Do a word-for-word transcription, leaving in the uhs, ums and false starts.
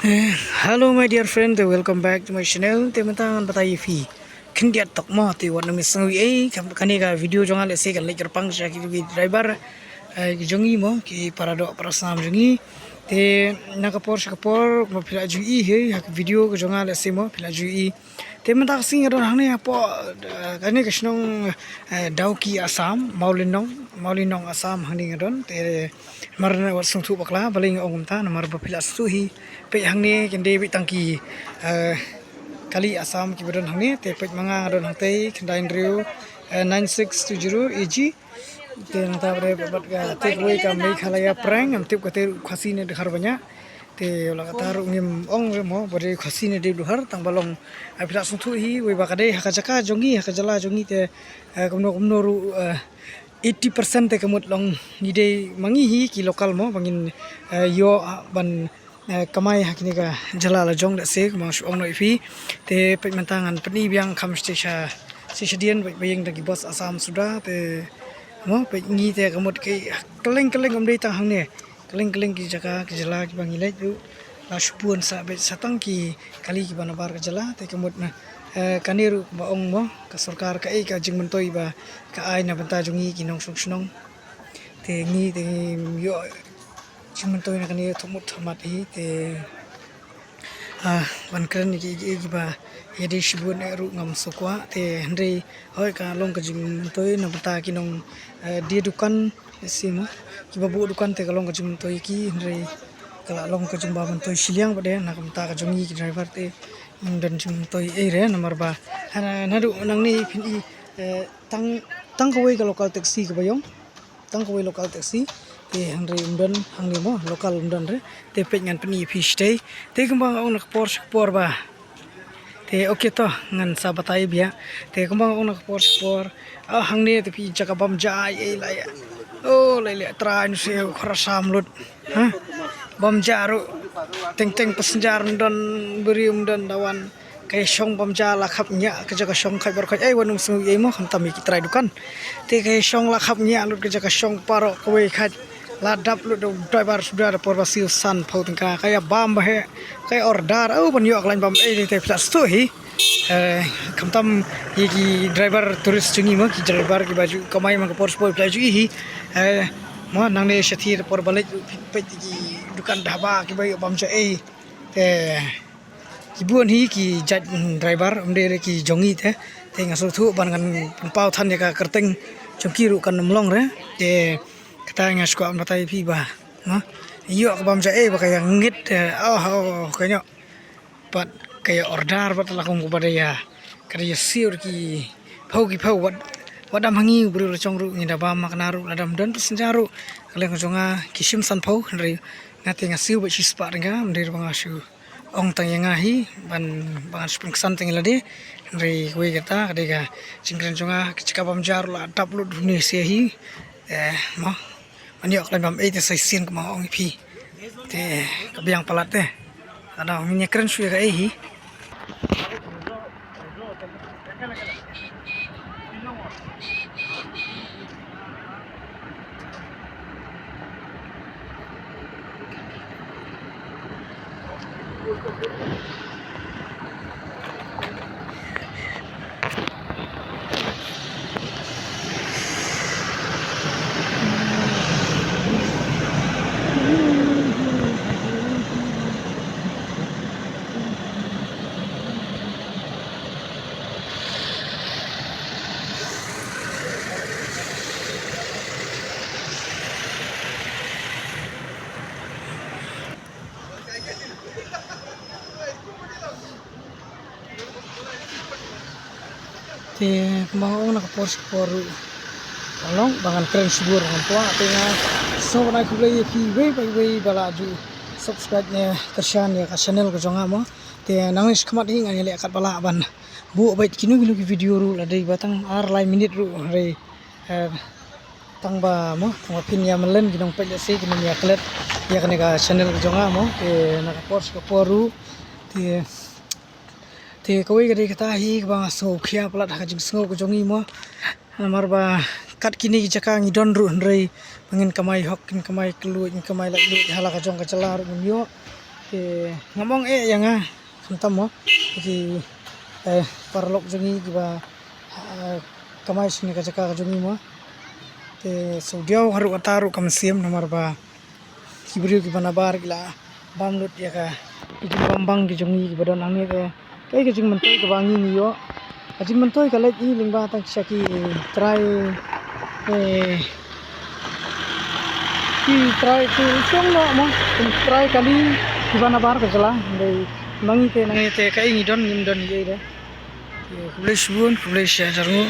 Hello my dear friend, welcome back to my channel. Te mynta ngan batai ïa phi khyndiat tok mo, te wat nym sngew ei, kane ka video jong nga lehse kan leit kyrpang sha ki driver, eh, ki jong ngi mo, ki para doh para snam jong ngi. Te na ka por sha ka por mo phi la ju ïohi ha ka video ka jong nga lehse mo phi la ju ïohi. Te mynta ka sngi nga don hangne hapoh, eh, kane ka shnong, eh, Dawki Assam, Mawlynnong, Mawlynnong Assam hangne nga don. Te namar nga wat sngewthuh bakla, balei nga ong kumta, namar ba phi la sngewthuh hi. Peit hangne, kine dei peit tang ki, eh, kali Assam kiba don hangne, te peit ma nga nga don hangtei, khyndai hynriew, eh, nine six two zero A G. Te nangta bad, bad ka, te kawei ka Meghalaya prank, ngam tip kata ruh Khasi ne Dkhar ba ñiah. Te la kata ruh ngim ong re mo, ba dei Khasi ne dei Dkhar, tang ba long, eh, phi la sngewthuh hi, wei ba ka dei ha ka jaka jong ngi, ha ka jylla jong ngi te, eh, kumno kumno ruh, eh, eighty percent te ka mut long ngi dei ma ngi hi ki local mo, ba ngin, eh, ïoh, ah, ban, eh, kamai ha kine ka jylla la jong lehse, kumba nga shu ong noh ïa phi. Te peit mynta ngan pyni biang kham shisha, shisha dien, peit ba ïeng da ki bus Assam suda, te mo, peit ngi te ka mut ki kylleng kylleng, ym dei tang hangne. Kylleng kylleng ki jaka ki jylla kiba ngi leit ruh la shu bun sa, beit sa tang ki kali kiba nabar ka jylla, te ka mut na, eh, kane ruh ba ong mo, ka sorkar kaei ka jingmyntoi ba ka ai na bynta jong ngi ki nongshong shnong. Te ngi te ngim ïoh jingmyntoi na kane thok mut thok mat hi, te, ah, ban kren ïa ki, ïa ki, ïa kiba ïadei shibun eh ruh ngam sngewkwah, te hynrei hooid ka long ka jingmyntoi na bynta ki nong, eh, die dukan, lehse mo, kiba buh dukan te ka long ka jingmyntoi ïa ki, hynrei ka la long ka jingba myntoi shiliang bad eh na ka bynta ka jong ngi ki driver te ngim don jingmyntoi ei re, namar ba hana, naduh nangne phin i, eh, tang, tang kawei ka local taxi kaba ïong, tang kawei local taxi. Te hynrei ym don hangne mo, local ym don re. Te peit ngan pyni ïa phi shatei. Te kumba nga ong na ka por sha ka por ba, te okay to, ngan sa batai biang. Te kumba nga ong na ka por sha ka por, ah, hangne te phi jaka bam ja ei ei la ïa, oh, la ïa trai nu se khra sam lut. Ha? Bam ja ruh. Teng teng passenger ym don, briew ym don, da wan. Ka ïa shong bam ja la khap ñiah ka jaka shong, khait baroh khait ei, wat nym sngew ei mo, khamtam ïa ki trai dukan. Te ka ïa shong la khap ñiah lut ka jaka shong, baroh kawei khait la dap lut da u driver suda da por ba siew san phew tyngka. Ka ïa bam ba heh, ka ïa order, oh, ban ïoh ka lain bam ei, te phi la sngewthuh hi. Eh, khamtam ïa ki driver tourist jong ngi mo, ki driver kiba ju kamai man ka por sha ka por phi la ju ïohi hi. Eh, mo, nangne shathie da por ba leit phi peit ki dukan dhaba kiba ïoh bam ja ei. Te ki bun hi ki jait, mm, driver, ym dei re ki jong ngi te. Te nga sngewthuh ban ngan pynpaw than ïa ka kyrteng jong ki ruh kan ym long re. Te kata nga shu kwah ban batai ïa phi ba, no? Ïoh ka bam ja ei ba ka ïa ngit, eh, oh, oh, ka ñiah. Bad ka ïa order bad la kum kaba da ïa, ka da ïa siew ki phew ki phew, wat, wat dam ha ngi u briew la jong ruh, ngi da bam ma kane ruh, la dam don passenger ruh. Ka liang ka jong nga ki shim san phew, hynrei nga te nga siew bad shispah tyngka, ym dei ba nga shu ong tang ïa nga hi, ban, ban shu pynksan tang ïa lade. Hynrei kawei kata ka dei ka jingkren jong nga, ka jaka bam ja ruh la dap lut une sha hi. Eh, mo. Ban ïoh ka lain bam ei te sa shisien kumba nga ong ïa phi. Te ka biang palat te. Ka dang ngin ïa kren shuh ïa kaei hi. Te kumba nga ong na ka por sha ka por ruh, ka long ba ngan kren shibun, ngam kwah, te nga sngewbha ban ai khublei ïa phi iwei pa iwei ba la ju subscribe ne kyrshan ïa ka channel ka jong nga mo. Te nangne shakhmat hi ngan ïaleh katba lah ban buh beit kino kino ki video ruh, la dei ba tang ar lai minit ruh, hynrei, eh, tang ba mo, tang ba phin ïa mlien ki nongpeit lehse kin ym ïa klet ïa kane ka channel ka jong nga mo. Te na ka por sha ka por ruh, te, te kawei ka dei kata hi kaba nga sngewkhia palat ha ka jingsngew ka jong ngi mo. Namar ba kat kine ki jaka ngi don ruh, hynrei ba ngin kamai hok, ngin kamai kylluid, ngin kamai laitluid ha la ka jong ka jylla ruh ngim ïoh. Te ngam ong eh ïa nga khamtam mo, ki, eh, paralok jong ngi kiba, eh, kamai shane ka jaka ka jong ngi mo. Te sngewdiaw haduh katta ruh kam shym, namar ba ki briew kiba nabar ki la bam lut ïa ka, ki jingbam bang ki jong ngi kiba don hangne. Te kaei ka jingmyntoi kaba ngi ngi ïoh? Ka jingmyntoi ka leit i lyngba tang sha ki trai, eh, ki trai ki shong noh mo, ki trai kali kiba nabar ka jylla. Dei ma ngi te, nangne te kaei ngi don, ngim don ei ei de. Te khublei shibun, khublei shihajar nguh.